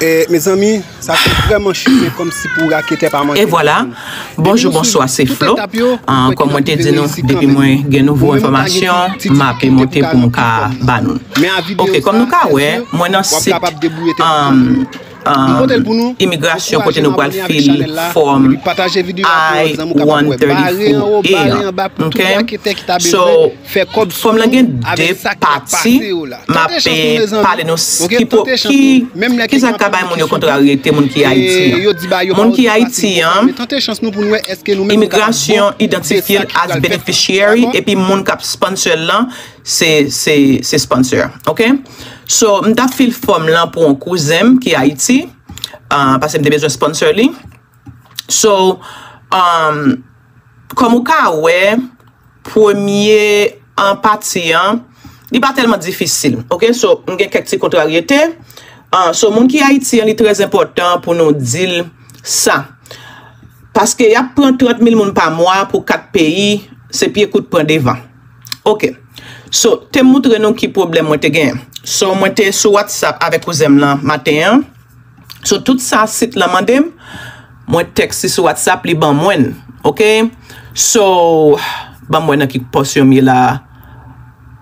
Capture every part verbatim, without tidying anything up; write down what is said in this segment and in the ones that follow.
E, mezanmi, sa fè vrèman chimen kòmsi pou raketè pa manje. E vwala. Bonjou, bonswa, se Flo. Ah, kòm mwen te di nou, depi mwen gen nouvo enfòmasyon, m ape monte pou m ka ba nou. Ok, kòm nou ka wè, mwen nan sit, um, um, imigrasyon kote nou pral fil fòm I one thirty-four A an. Ok? So, fòm lan gen de pati, m ape pale nou s- ki, po- ki, ki sa k ka bay moun yo kontraryete, moun ki Ayiti an. Moun ki Ayiti an, imigrasyon idantifye l as beneficiary, epi moun k ap sponsor l lan, se, se, se sponsor. Ok? So, m t ap fil fòm lan pou yon kouzen m ki Ayiti, ah, paske m te bezwen sponsor li. So, um, kòm ou ka wè, premye an pati an, li pa tèlman difisil. Ok, so, m gen kèk ti kontraryete. Ah, so, moun ki Ayiti an, li trè enpòtan pou nou di l sa. Paske y ap pran trant mil moun pa mwa pou kat peyi, se pye kout pran devan. Ok. So, te m moutre nou ki pwoblèm mwen te genyen. So, mwen te sou WhatsApp avèk kouzen m lan maten an. So, tout sa sit lan mande m, mwen tèks li sou WhatsApp, li ban mwen l. Ok? So, ban mwen nan ki pòsyon m ye la.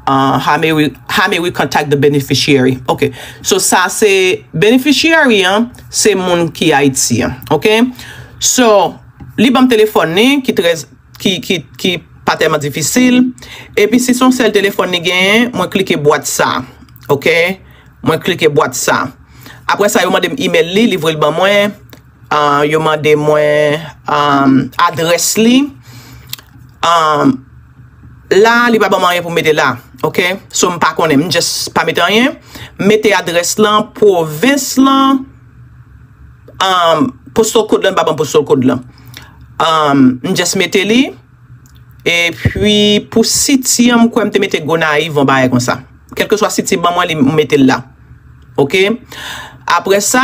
Ah, how may we, how may we contact the beneficiary? Ok. So, sa se beneficiary an, se moun ki Ayiti an. Ok? So, li ban m telefòn li, ki trè, ki, ki, ki pa tèlman difisil. Epi, si se yon sèl telefòn li genyen, mwen klike bwat sa. Ok? Mwen klike bwat sa. Apre sa, yo mande m email li, li voye l ban mwen. Ah, yo mande mwen, um, adrès li. Um, la, li pa ban m anyen pou m mete la. Ok? So, m pa konnen. M just pa mete anyen. M mete adrès lan, pwovens lan, um, postal code lan, li pa ban m postal code lan. Um, m just mete li. Epi, pou city an, m kwè m te mete Gonayiv, yon bagay konsa. Kèlkeswa city ban mwen, li, m mete l la. Ok? Apre sa,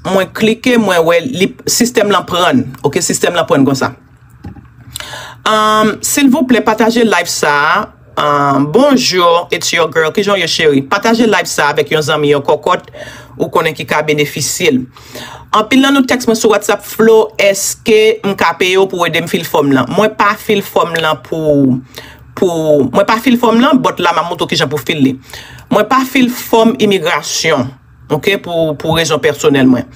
mwen klike, mwen wè li, sistèm lan pran. Ok, sistèm lan pran konsa. Um, silvouplè, pataje live sa a. Um, bonjour, it's your girl. Kijan w ye, cheri? Pataje live sa a avèk yon zanmi, yon kòkòt ou konnen ki ka benefisye l. Anpil nan nou tèks mwen sou WhatsApp, Flo, èske m ka peye w pou w ede m fil fòm lan? Mwen pa fil fòm lan pou, pou, mwen pa fil fòm lan, but la m ap montre w kijan pou fil li. Mwen pa fil fòm imigrasyon, ok, pou, pou rezon pèsonèl mwen.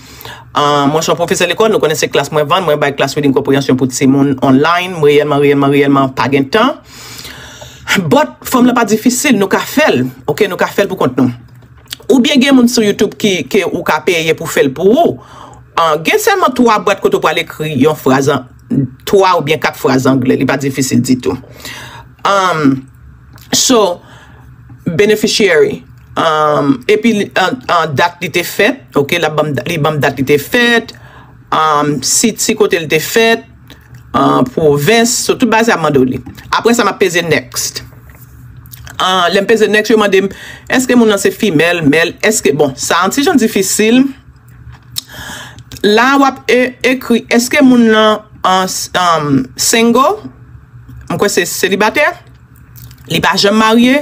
Ah, mwen se yon pwofesè lekòl, nou konnen se klas mwen vann, mwen bay klas reading comprehension pou timoun online, m reyèlman, reyèlman, reyèlman pa gen tan. But, fòm lan pa difisil, nou ka fè l, ok, nou ka fè l pou kont nou. Oubyen gen moun sou YouTube ki, ke ou ka peye pou fè l pou ou. Ah, gen sèlman twa bwat kote ou pral ekri yon fraz an, twa oubyen kat fraz anglè, li pa difisil ditou. Um, so, beneficiary, um, epi li, an, an dat li te fèt, ok, l ap ban m, li ban m dat li te fèt, um, city kote l te fèt, um, pwovens, so tout bagay sa ap mande w li. Apre sa, m ap peze next. Ah, lè m peze next, yo mande m, èske moun nan se female, male, èske, bon, sa yon ti jan difisil. La, w ap e-, ekri, èske moun nan an, um, single? M kwè se selibatè. Li pa janm marye.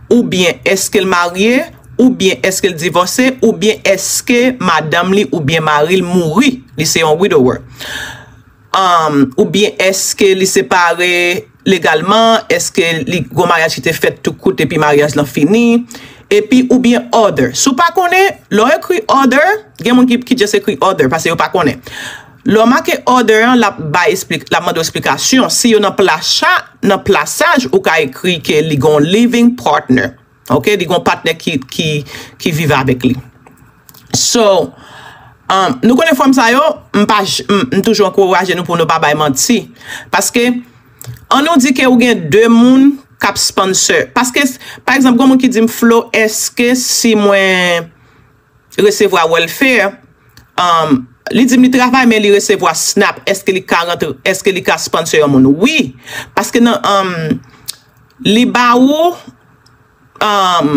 Oubyen èske l marye? Oubyen èske l divòse? Oubyen èske madanm li oubyen mari l mouri? Li se yon widower. Um, oubyen èske li separe legalman? Èske li gon maryaj ki te fèt tou kout epi maryaj lan fini? Epi oubyen other. Si w pa konnen, lè w ekri other, gen moun ki, ki just ekri other, paske yo pa konnen. Lè w make other an, l ap bay esplik-, l ap mande w esplikasyon. Si yo nan placha-, nan plasaj, ou ka ekri ke li gon living partner. Ok, li gon patnè ki, ki, ki viv avèk li. So, um, nou konnen fòm sa yo, m pa j-, m, m toujou ankouraje nou pou nou pa bay manti. Paske, ann nou di ke ou gen de moun k ap sponsor. Paske, pa egzanp, gon moun ki di m, Flo, èske si mwen resevwa welfare, um, li di m li travay, men li resevwa snap, èske li ka rantre, èske li ka sponsor yon moun? Wi, paske nan, um, li ba ou, um,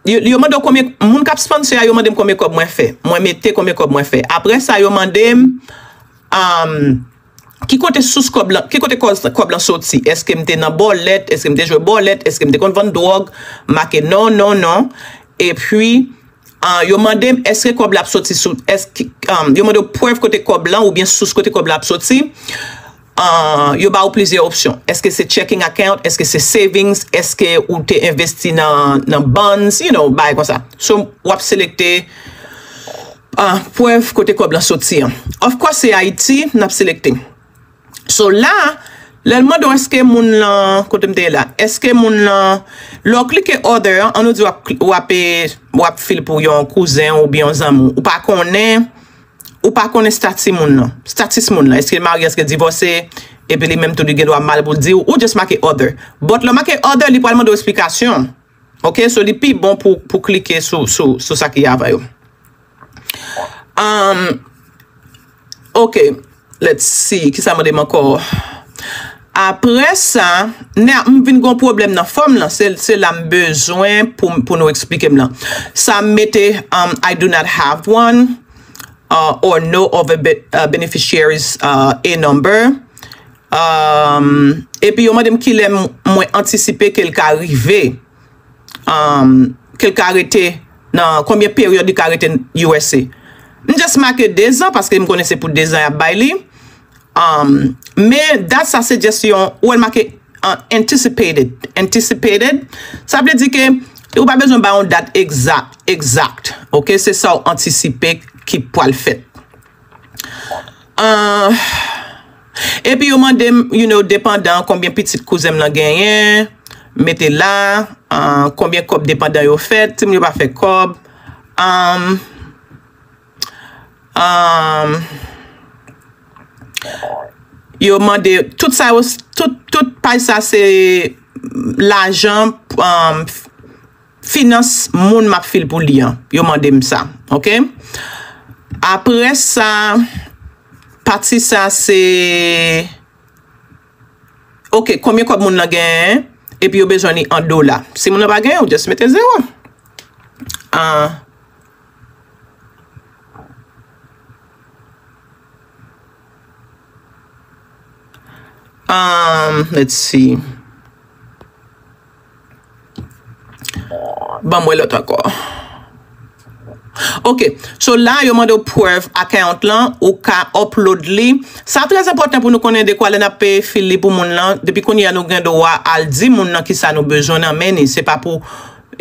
yo, yo mande w konbyen, moun k ap sponsor a, yo mande m konbyen kòb mwen fè. Mwen mete konbyen kòb mwen fè. Apre sa, yo mande m, um, ki kote sous kòb lan, ki kote kòz, kòb lan soti? Èske m te nan bòlèt? Èske m te jwe bòlèt? Èske m te konn vann dwòg? M make non, non, non. Epi, Ah, yo mande m èske kòb la ap soti sou, èske, um, yo mande w prèv kote kòb lan oubyen sous kote kòb la ap soti. Ah, yo ba w plizyè opsyon. Èske se checking account? Èske se savings? Èske ou te envesti nan, nan bonds? You know, bagay konsa. So, w ap selekte ah, prèv kote kòb lan soti an. Of course, se Ayiti, n ap selekte. So la, lè l mande w èske moun lan, kote m te ye la, èske moun lan, lè w klike other an, an nou di w ap, w ap, w ap fil pou yon kouzen w oubyen yon zanmi w, ou pa konnen, ou pa konnen stati moun lan, status moun lan, èske l marye, èske l divòse, epi li menm tou li gen dwa mal pou l di w, ou just make other. But lè w make other, li pral mande w eksplikasyon. Ok, so li pi bon pou, pou klike sou, sou, sou sa ki avan yo. Um, ok, let's see, kisa mande m ankò? Apre sa, nè, m vin gon pwoblèm nan fòm lan, se, se la m bezwen pou, pou nou eksplike m lan. Sa m mete, um, I do not have one, uh, or no other be- uh, beneficiaries uh, a number. Um, epi yo mande m kilè m- mwen antisipe ke l ka rive. Um, ke l ka rete nan konbyen peryòd li ka rete U S A. M just make dezan paske m konnen se pou dezan y ap bay li. Um, men dat sa se just yon, ou wè l make uh, anticipated. Anticipated, sa vle di ke ou pa bezwen bay yon dat egzak, exact. Ok, se sa w antisipe ki pral fèt. Ah, epi yo mande m, you know, depandan konbyen pitit kouzen m lan genyen, mete la, ah, konbyen kòb depandan yo fè, timoun yo pa fè kòb. Um, um, yo mande, tout sa yo, tout, tout paj sa se lajan, um, finans moun m ap fil pou li an. Yo mande m sa, ok? Apre sa, pati sa se, ok, konbyen kòb moun nan genyen, epi yo bezwen li an dola. Si moun nan pa genyen, ou just mete zewo. Ah. Um, let's see. Ban m wè lòt ankò. Ok, so la yo mande w prèv account lan, ou ka upload li. Sa trè enpòtan pou nou konnen dekwa lè n ap peye fil li pou moun lan. Depi kounye a nou gen dwa al di moun nan kisa nou bezwen nan men li. Se pa pou,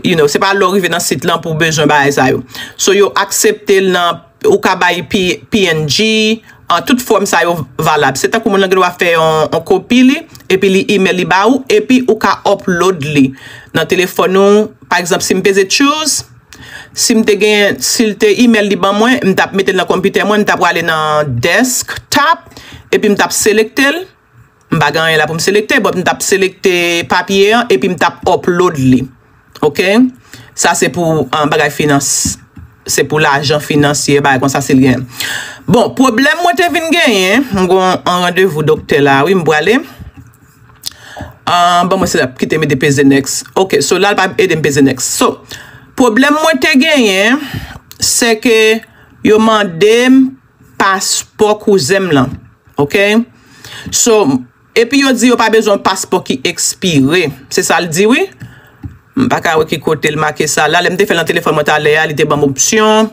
you know, se pa lè w rive nan sit lan pou w bezwen bagay sa yo. So yo aksepte l nan ou ka bay P- PNG, an tout fòm sa yo valab. Se tankou moun nan gen dwa fè yon, yon kopi li, epi li email li ba ou, epi ou ka upload li nan telefòn ou. Pa egzanp, si m peze choose, si m te gen, si l te email li ban mwen, m t ap mete l nan konpitè mwen, m t ap prale nan desktop, epi m t ap selekte l. M pa gen anyen la pou m selekte, but m t ap selekte papye an epi m t ap upload li. Ok? Sa se pou, ah, bagay finans. Se pou lajan finansye, bagay konsa si l gen. Bon, pwoblèm mwen te vin genyen, m gon an randevou doktè la, wi, m prale. Ah, bon, mwen se la kite m ede peze next. Ok, so la l pa ede m peze next. So, pwoblèm mwen te genyen, se ke yo mande m paspò kouzen m lan. Ok? So, epi yo di yo pa bezwen yon paspò ki ekspire. Se sa l di, wi. M pa ka wè ki kote l make sa la. Lè m te fè l nan telefòn mwen talè a, li te ban m opsyon.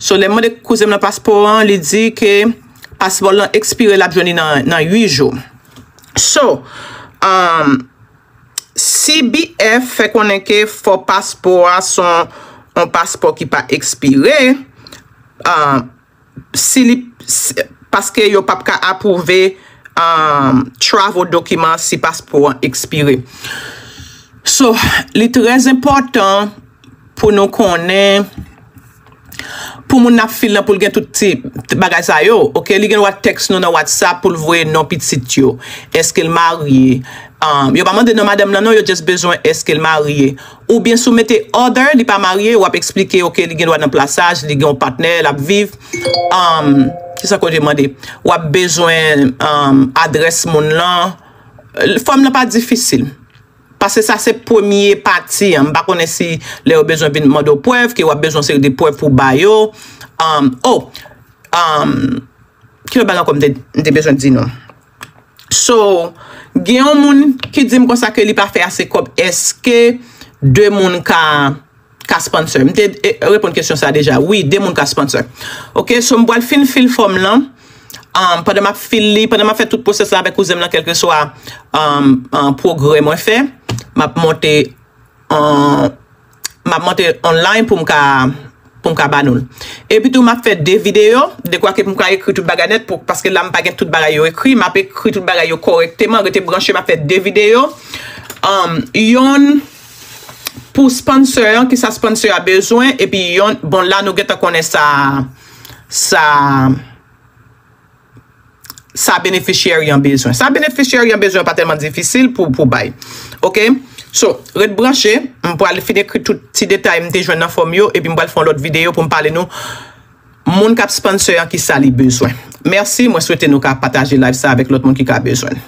So, lè m mande kouzen m nan paspò an, li di ke paspò l lan ekspire, l ap jwenn li nan, nan uit jou. So, um, C B F fè konnen ke fò paspò a se yon, yon paspò ki pa ekspire. Ah, si li, si- paske yo p ap ka apwouve, um, travel dokiman si paspò an ekspire. So, li trè enpòtan pou nou konnen, pou moun n ap fil lan, pou l gen tout ti bagay sa yo, ok? Li gen dwa tèks nou nan WhatsApp pou l voye non pitit yo. Èske l marye? Um, yo pa mande non madanm lan non, yo just bezwen èske l marye. Oubyen si w mete other, li pa marye, w ap eksplike, ok, li gen dwa nan plasaj, li gen yon patnè, l ap viv. Um, kisa kote mande? W ap bezwen, um, adrès moun lan. Fòm lan pa difisil. Paske sa se premye pati an. M pa konnen si lè yo bezwen vin mande w prèv, ke w ap bezwen yon seri de prèv pou w ba yo. Um, oh, um, ki lòt bagay ankò m te, m te bezwen di nou? So, gen yon moun ki di m konsa ke li pa fè ase kòb. Èske de moun ka ka sponsor? M te eh, reponn kesyon sa deja. Wi, de moun ka sponsor. Ok, so m pral fin fil fòm lan. Um, pandan m ap fil li, pandan m ap fè tout pwosès la avèk kouzen m nan, kèlkeswa um, um, pwogrè mwen fè, m ap monte an m ap monte online pou m ka pou m ka ba nou l. Epi tou m ap fè de videyo, dekwa ke pou m ka ekri tout bagay nèt, pou, paske la m pa gen tout bagay yo ekri, m ap ekri tout bagay yo kòrèkteman, rete branche, m ap fè de videyo. Um, yonn pou sponsor an, ki sa sponsor a bezwen, epi yonn, bon la nou gentan konnen sa, sa, sa beneficiary an bezwen. Sa beneficiary an bezwen pa tèlman difisil pou, pou bay. Ok? So, ret branche, m pral fin ekri tout ti detay m te jwenn nan fòm yo, epi m pral fè yon lòt videyo pou m pale nou moun k ap sponsor an ki sa li bezwen. Mèsi, mwen swete nou ka pataje live sa avèk lòt moun ki ka bezwen.